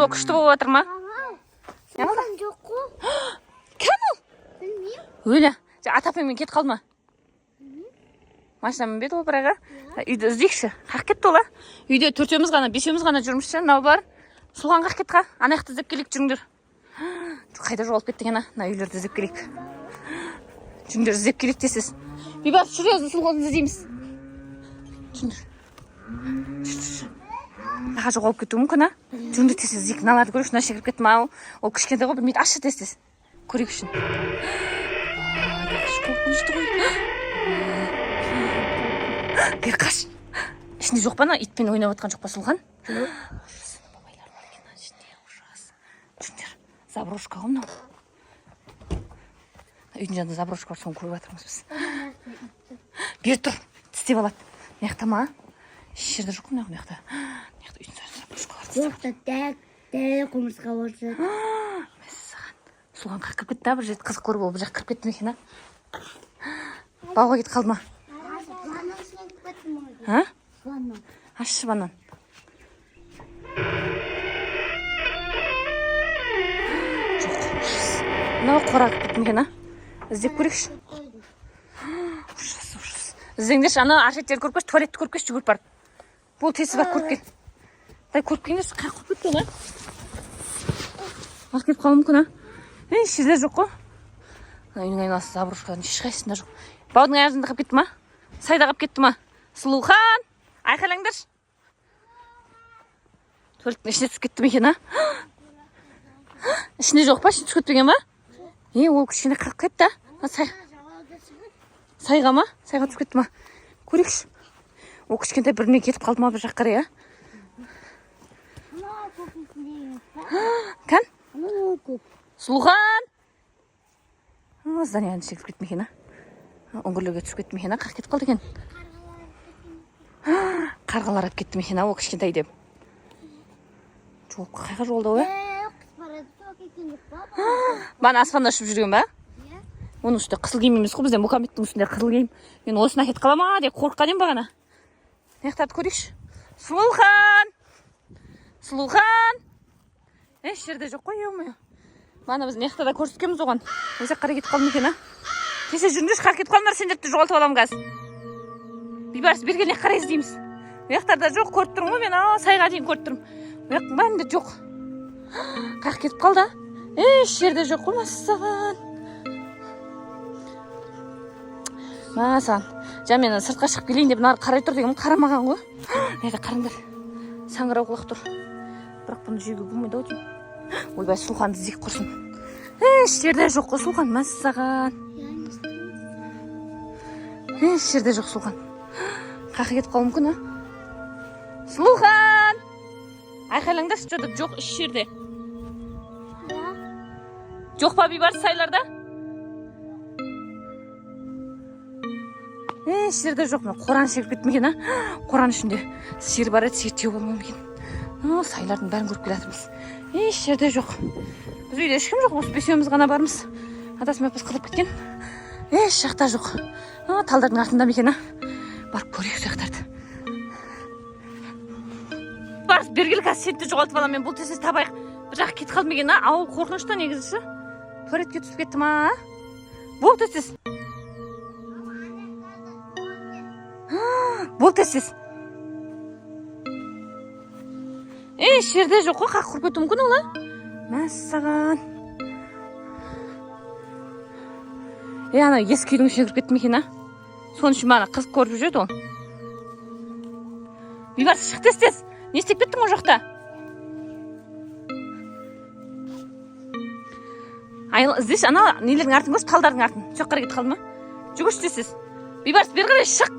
Футбол күшті болып жатыр ма? Не болды? Сұлухан жоқ қой. Кім ол? Білмеймін. Өлі, ата апаймен кетіп қалды ма? Машина мінбеді ол бірақ, а? Үйді іздейікші. Қақ кетті ол, а? Үйде төртеуміз ғана, бесеуміз ғана жүрміз ше, мынау бар. Сұлған қақ кетті қа? Ана жақты іздеп келейік, жүріңдер. Қайда жоғалып кетті екен, а? Мына үйлерді іздеп келейік. Жүріңдер, іздеп келейік десіз. Бейбарыс, жүр, өзін Сұлғанды іздейміз. Жүріңдер. Жүр, жүр, жүр. Аға жоғалып кетуі мүмкін, а? Жүріңдер, тез іздейік. Мыналарды көрейікші, мына жерге кіріп кетті ма ол? Ол кішкентай ғой, білмейді. Ашшы тез тез. Көрейік үшін. Қорқынышты ғой. Бері қаш. Ішінде жоқ па, ана итпен ойнап жатқан жоқ па Сұлған? Ужас, бабайлар бар екен ана ішінде, ужас. Жүріңдер, заброшка ғой мынау. Үйдің жанында заброшка бар, соны көріп жатырмыз біз. Бері тұр, тістеп алады. Мына жақта ма? Еш жерде жоқ қой мына жақта. Мына жақта үйдің жанында заброшкалар тістеп. Жоқ та дәл дәл құмырсқа болса. Мәссаған. Сұлған қақ кіріп кетті, бір жерде қызық көріп, ол бір жаққа кіріп кетті ме екен, а? Бауға кетіп қалды ма? Ваннаның ішіне кіріп кеттім ғой. А? Ванна. Ашшы банан. Жоқ, ужас. Мынау қора кіріп кетті ме екен, а? Іздеп көрейікші. Ужас, ужас. Іздеңдерші, ана ар шеттерді көріп келші, туалетті көріп келші, жүгіріп барып. Бол, тез барып көріп кел. Дай көріп келіңдерші, қаяққа құрып кетті ол, а? Алып кетіп қалуы мүмкін, а? Еш жерде жоқ қой. Ана үйдің айналасы заброшканың ешқайсысында жоқ. Баудың аяғында қалып кетті ма? Сайда қалып кетті ма? Сұлухан, айқайлаңдаршы. Туалеттің ішіне түсіп кетті ме екен, а? Ішінде жоқ па? Ішіне түсіп кетпеген ба? Е, ол кішкене қалып кетті, а? Сай... Сайға ма? Сайға түсіп кетті ма? Көрейікші. Ол кішкентай бірдеме кетіп қалды ма бір жаққа қарай, а? Кән? Сұлухан! Зданияның ішіне кіріп кетті ме екен, а? Үңгірлерге түсіп кетті ме екен, а? Қақ кетіп қалды екен. Қарғалар алып кетті ме екен, а, ол кішкентай деп. Жоқ, қайға жоғалды ол, а? Бағана аспанда ұшып жүрген ба? Оның үстінде қызыл киім емес қой, бізде Мұхаммедтің үстінде қызыл киім. Мен осыны әкетіп қала ма деп қорыққан едім бағана. Мына жақтарды көрейікші. Сұлухан! Сұлухан! Еш жерде жоқ қой, ё-моё. Бағана біз мына жақта да көрсеткенбіз оған. Ол жаққа қарай кетіп қалды ма екен, а? Тез жүріңдерші, қақ кетіп қалыңдар, сендерді жоғалтып аламын қазір. Бейбарыс, бері кел, мына жаққа қарай іздейміз. Мына жақтарда жоқ, көріп тұрмын ғой мен, ау, сайға дейін көріп тұрмын. Мына жақтың бәрінде жоқ. Қақ кетіп қалды, а? Еш жерде жоқ қой, мәссаған. Мәссаған. Жаңа мен сыртқа шығып келейін деп мынары қарай тұр дегенмін, қарамаған ғой. Мына жерде қараңдар. Саңырауқұлақ тұр. Бірақ бұны жеуге болмайды ау деймін. Ойбай, Сұлуханды іздейік құрсын. Еш жерде жоқ қой Сұлухан, мәссаған. Еш жерде жоқ Сұлухан. Қақы кетіп қалуы мүмкін, а? Сұлухан! Айқайлаңдаршы, что-то жоқ еш жерде. Жоқ па Бейбарыс сайларда? Еш жерде жоқ. Мына қораның ішіне кіріп кетті ме екен, а? Қораның ішінде сиыр бар еді, сиыр теуіп алмау екен. Сайлардың бәрін көріп келе жатырмыз. Еш жерде жоқ. Біз үйде ешкім жоқ, осы бесеуміз ғана бармыз. Атасы мен апасы қыдырып кеткен. Еш жақта жоқ. Талдардың артында ма екен, а? Барып көрейік сол жақтарды. Барыс, бері кел, қазір сені де жоғалтып аламын мен. Бұл тез табайық. Бір жаққа кетіп қалды ма екен, а? Ауыл қорқынышты негізі ше. Туалетке түсіп кетті ма? Бол тез. Бол тез. Еш жерде жоқ қой, қақ құрып кетуі мүмкін ол, а? Мәссаған. Е, ана ескі үйдің ішіне кіріп кетті ме екен, а? Соның үшін бағана қызық көріп жүреді ол. Бейбарыс, шық тез тез. Не істеп кеттің ол жақта? Айыл, іздеші, ана нелердің артын көрші, талдардың артын. Сол жаққа қарай кетіп қалды ма? Жүгірші тез тез. Бейбарыс, бері қарай шық.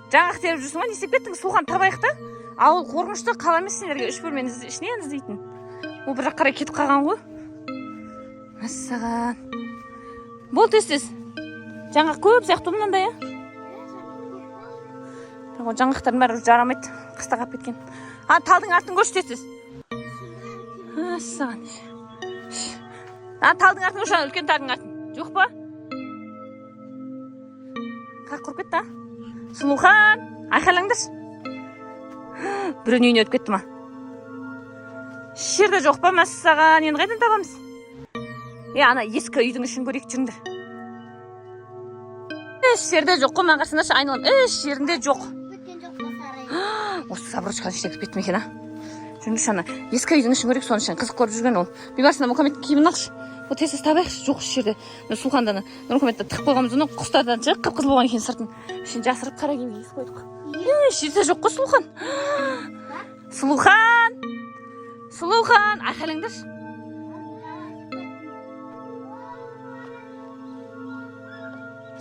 Жаңғақ теріп жүрсің ба? Не істеп кеттің? Сұлухан табайық та. Ауыл қорқынышты, қала емес сендерге. Үш бөлмені ішінен іздейтін. Ол бір жаққа қарай кетіп қалған ғой. Мәссаған. Бол тез тез. Жаңғақ көп сияқты мынандай, а? Бірақ ол жаңғақтардың бәрі жарамайды. Қыста қалып кеткен. А, талдың артын көрші тез тез. Мәссаған. А, талдың артын көрші, ана үлкен талдың артын. Жоқ па? Қақ құрып кетті, а? Сұлухан, айқайлаңдаршы. Біреудің үйіне өтіп кетті ма? Еш жерде жоқ па? Мәссаған, енді қайдан табамыз? Е, ана ескі үйдің ішін көрейік, жүріңдер. Еш жерде жоқ қой, маған қарасаңдаршы, айналам, еш жерінде жоқ. Кеткен жоқ па сарай? Осы заброшканың ішіне кіріп кетті ме екен, а? Жүріңдерші, ана ескі үйдің ішін көрейік, соның ішін қызық көріп жүрген ол. Бейбарыс, ана Мұхаммедтің киімін алшы. Ол тез тез табайықшы, жоқ еш жерде. Мына Сұлханды ана Нұрмұхаммедті тығып қойғанбыз, оны құстардан ше, қып қызыл болған екен сыртын. Ішін жасырып, қара киім кигізіп қойдық. Еш жерде жоқ қой Сұлухан. Сұлухан! Сұлухан! Айқайлаңдаршы.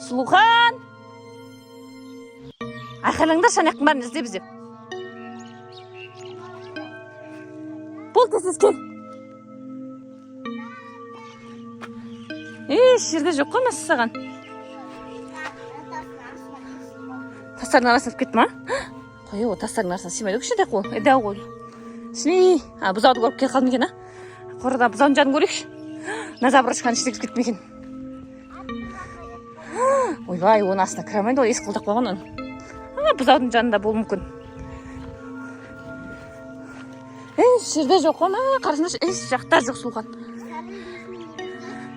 Сұлухан! Айқайлаңдаршы, ана жақтың бәрін іздеп іздеп. Бол, тез тез кел. Еш жерде жоқ қой, мәссаған. Тастардың арасына кіріп кетті ма? Қой, ол тастардың арасына сыймайды ғой, кішкентай қол. Е, дәу қой. Шли. А, бұзауды көріп келіп қалдым екен, а? Қорада бұзаудың жанын көрейікші. Мына заброшканың ішіне кіріп кетті ме екен? Ойбай, оның астына кіре алмайды ғой, есік құлдап қойған оны. А, бұзаудың жанында болуы мүмкін. Еш жерде жоқ қой, мә, қарасаңдаршы, еш жақта жоқ Сұлухан.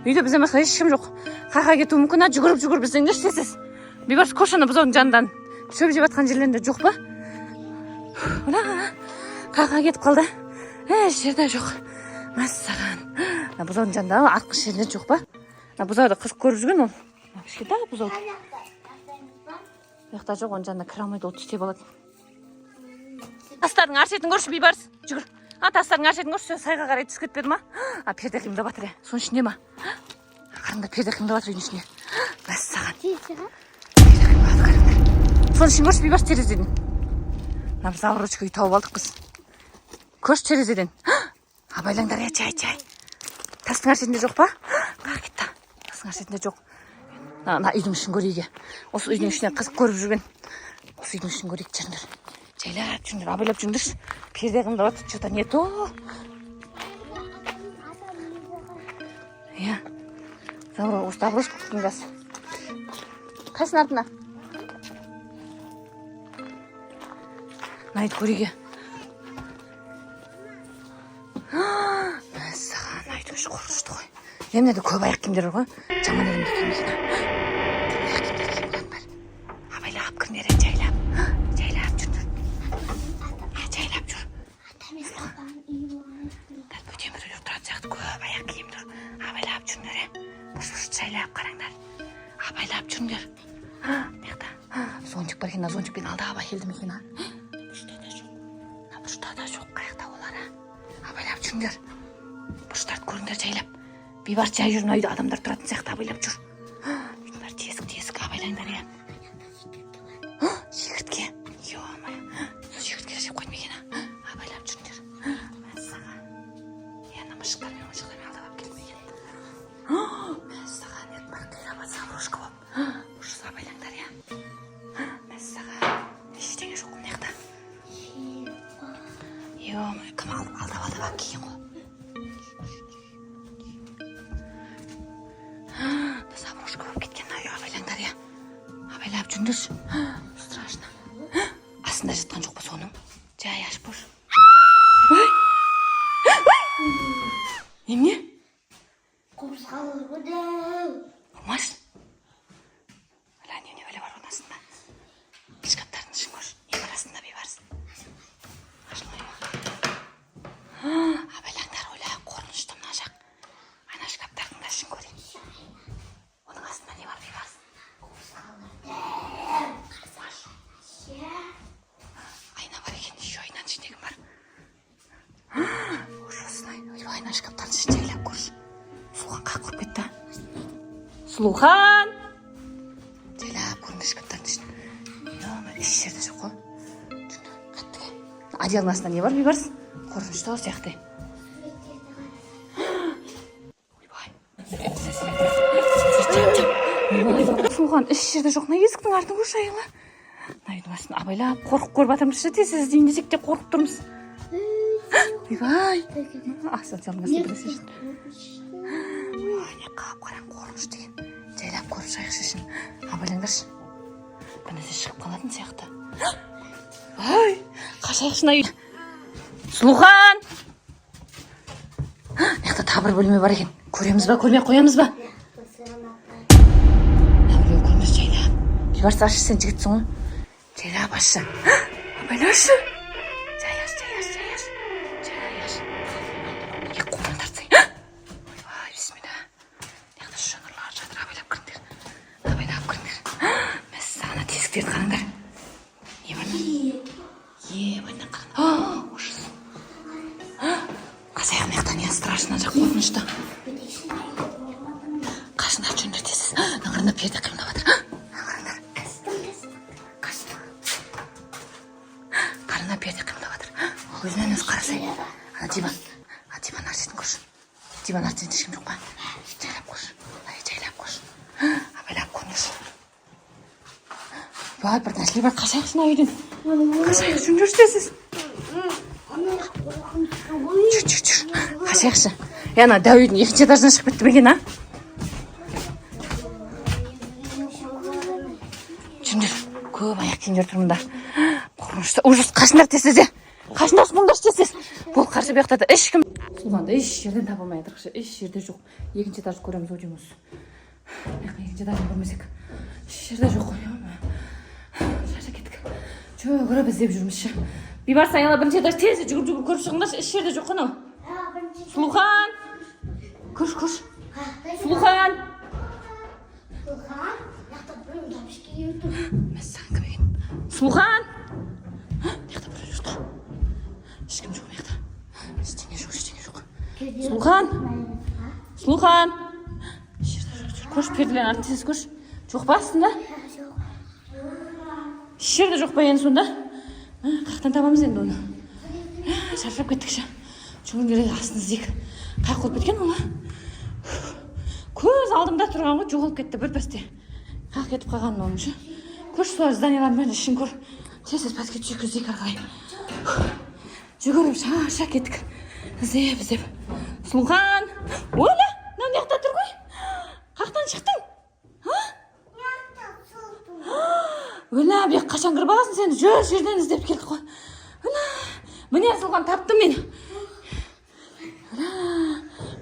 Үйде бізден басқа ешкім жоқ. Қайда кетуі мүмкін, а? Жүгіріп жүгіріп іздеңдерші тез тез. Бейбарыс, көрші, ана бұзаудың жанынан. Шөп жеп жатқан жерлерінде жоқ па? Мына қайда кетіп қалды? Еш жерде жоқ. Мәссаған. Мына бұзаудың жанында артқы жерінде жоқ па? Мына бұзауды қызық көріп жүрген ол. Мына кішкентай бұзау. Бұл жақта жоқ, оның жанына кіре алмайды, ол түстеп алады. Тастардың ар шетін көрші, Бейбарыс. Жүгір. А, тастардың ар шетін көрші, сайға қарай түсіп кетпеді ма? А, перде қимылдап жатыр, иә. Соның ішінде ма? Қараңдар, перде қимылдап жатыр үйдің ішінде. Мәссаған. Тез шыға. Перде қимылдап жатыр, қараңдар. Соның ішін көрші, Бейбарыс, терезеден. Мына біз заброшка үй тауып алдық біз. Көрші терезеден. Абайлаңдар, е, жай, жай. Тастың ар шетінде жоқ па? Қай кетті? Тастың ар шетінде жоқ. Мына үйдің ішін көрейік. Осы үйдің ішінен қызық көріп жүрген. Осы үйдің ішін көрейік, жүріңдер. Жайлап жүріңдер, абайлап жүріңдерші. Перде қимылдап жатыр, что-то не то. Иә. Осы заброшка күткен жас. Қайсының артына? Мына үйді көрейік. Мәссаған, мына үйдің іші қорқынышты ғой. Е, мына жерде көп аяқ киімдер бар ғой. Жаман адамдар екен екен. Аяқ киімдер киіп алған бәрі. Абайлап кіріңдер, жайлап. Жайлап жүріңдер. Жайлап жүр. Бөтен біреулер тұратын сияқты көп аяқ киім тұр. Абайлап жүріңдер, е. Бұрыш бұрыш жайлап қараңдар. Абайлап жүріңдер. Мына жақта зонтик бар екен, мына зонтикпен алдап әкелді ме екен, а? Бұрышта да жоқ. Мына бұрышта да жоқ. Қаяқта олар, а? Абайлап жүріңдер. Бұрыштарды көріңдер жайлап. Бейбарыс, жай жүр, мына үйде адамдар тұратын сияқты, абайлап жүр. Үйдің бәрі тесік тесік, абайлаңдар, е. Шегіртке. Ё-моё. Сол шегіртке жеп қойды ма екен, а? Абайлап жүріңдер. Мәссаған. Е, ана мысықтармен, ойыншықтармен алдап алып келді ме екен? Мәссаған, ет бар, қирап заброшка болып. Ужас, абайлаңдар, иә. Мәссаған. Ештеңе жоқ мына жақта. Ё-моё, кім алдап алдап алып келген ғой? Заброшка болып кеткен мына үй, абайлаңдар, иә. Абайлап жүріңдерші. Страшно. Астында жатқан жоқ па соның? Жай ашып көрші. Ой! Немене? Құмырсқалар ғой дәу. Ұрмашы. Ала, немене бәле бар оның астында? Шкафтардың ішін көрші. Не бар астында, Бейбарыс? Ашылмай ма? Абайлаңдар, ойла, қорқынышты мына жақ. Ана шкафтардың да ішін көрейік. Оның астында не бар, Бейбарыс? Ұрмашы. Айна бар екен, еще айнаның ішінде кім бар? Ужасно. Ойбай, ана шкафтардың ішін жайлап көрші. Сұлухан қақ ұрып кетті. Сұлухан! Жайлап көріңдер шкафтардың ішін. Ё-моё, еш жерде жоқ қой. Қатты. Одеялның астында не бар, Бейбарыс? Қорқынышты ғой сияқты. Ойбай. Сұлухан, еш жерде жоқ. Мына есіктің артын көрші, аяла. Мына үйдің астын абайлап, қорқып көріп жатырмыз ше, тез тез іздейін десек те қорқып тұрмыз. Ойбай. Асансердің астында бір нәрсе жүр. Ой, не қап-қараң қорқыныш деген. Жайлап көріп шығайықшы ішін. Абайлаңдаршы. Бір нәрсе шығып қалатын сияқты. Ай, қашайықшы мына үй. Сұлухан! Тағы бір бөлме бар екен. Көреміз ба, көрмей ақ қоямыз ба? Мына біреу көрмес, жайлап. Бейбарыс, ашшы, сен жігітсің ғой. Жайлап ашшы. Абайлашы. Жай аш, жай аш, жай аш. Жай аш. Екі қолынан тартсай. Ойбай, бисмилля. Мына жақта шоңырлар жатыр, абайлап кіріңдер. Абайлап кіріңдер. Мәссаған, ана тесіктерді қараңдар. Не бар? Е, мына қараңдар. Ужас. Қашайық мына жақтан, не страшно, жақ қорқынышты. Қашыңдар, жүріңдер тез. Мына қараңдар, перде қимылдап жатыр. Мына қараңдар. Қараңдар, перде қимылдап жатыр. Өзінен өзі қарасай. Ана диван. Ана диван ар шетін көрші. Диван ар шетінде ешкім жоқ па? Жайлап көрші. Ай, жайлап көрші. Абайлап көріңдерші. Бар, бір нәрселер бар. Қашайықшы мына үйден. Қашайық, жүріңдерші тез. Жүр, жүр, жүр. Қашайықшы. Е, ана дәу үйдің екінші этажынан шығып кетті ме екен, а? Жүріңдер. Көп аяқ киімдер тұр мында. Қорқынышты. Ужас, қашыңдар тез тез. Қашыңдар, сұлыңдаршы тез тез. Бұл қарсы, бұл жақта да ешкім. Сұлғанды еш жерден таба алмай жатырықшы. Еш жерде жоқ. Екінші этажды көреміз ау дейміз. Мына жақта екінші этажын көрмесек. Еш жерде жоқ қой. Шаршап кеттік. Жүгіріп іздеп жүрміз ше. Бейбарыс, Аяла, бірінші этаж, тез жүгіріп жүгіріп көріп шығыңдаршы. Еш жерде жоқ қой анау. Сұлухан. Көрші, көрші. Сұлухан. Мәссаған, кім екен? Сұлухан. Мына жақта біреу жүр тұр. Ешкім жоқ мына жақта. Ештеңе жоқ, ештеңе жоқ. Сұлухан. Сұлухан. Еш жерде жоқ, жүр. Көрші, перделердің артын тез көрші. Жоқ па астында? Еш жерде жоқ па енді сонда? Қаяқтан табамыз енді оны? Шаршап кеттік ше. Жүгіріңдер, астын іздейік. Қай жаққа кеткен ол, а? Көз алдымда тұрған ғой, жоғалып кетті бір пәсте. Қаяққа кетіп қалғанын оның ше. Көрші, солар зданиялардың бәрін ішін көр. Тез тез пәске түсейік, іздейік ары қарай. Жүгіріп шаршап кеттік. Іздеп, іздеп. Сұлухан! Оля, мынау мына жақта тұр ғой. Қаяқтан шықтың? А? Өлә, бұл жаққа қашан кіріп аласың сен? Жүр, жерден іздеп келдік қой. Өлә, міне, Сұлухан, таптым мен. Өлә,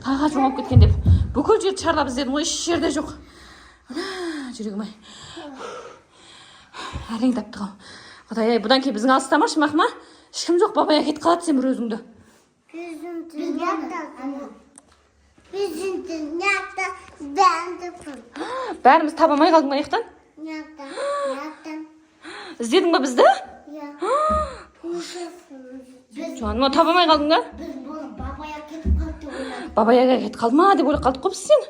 қаяққа жоғалып кеткен деп. Бүкіл жерді шарлап іздедім ғой, еш жерде жоқ. Өлә, жүрегім ай. Әрең таптық ау. Құдай ай, бұдан кейін біздің алыстамашы, мақма. Ешкім жоқ, бабая кетіп қалады сен бір өзіңді. Біздің дүнияда бәрі. Бәріміз таба алмай қалдың ба аяқтан? Іздедің ба бізді? Жаным, таба алмай қалдың ба? Біз бұны бабая кетіп қалды деп ойладық. Баба Яга кетіп қалды ма деп ойлап қалдық қой біз сені.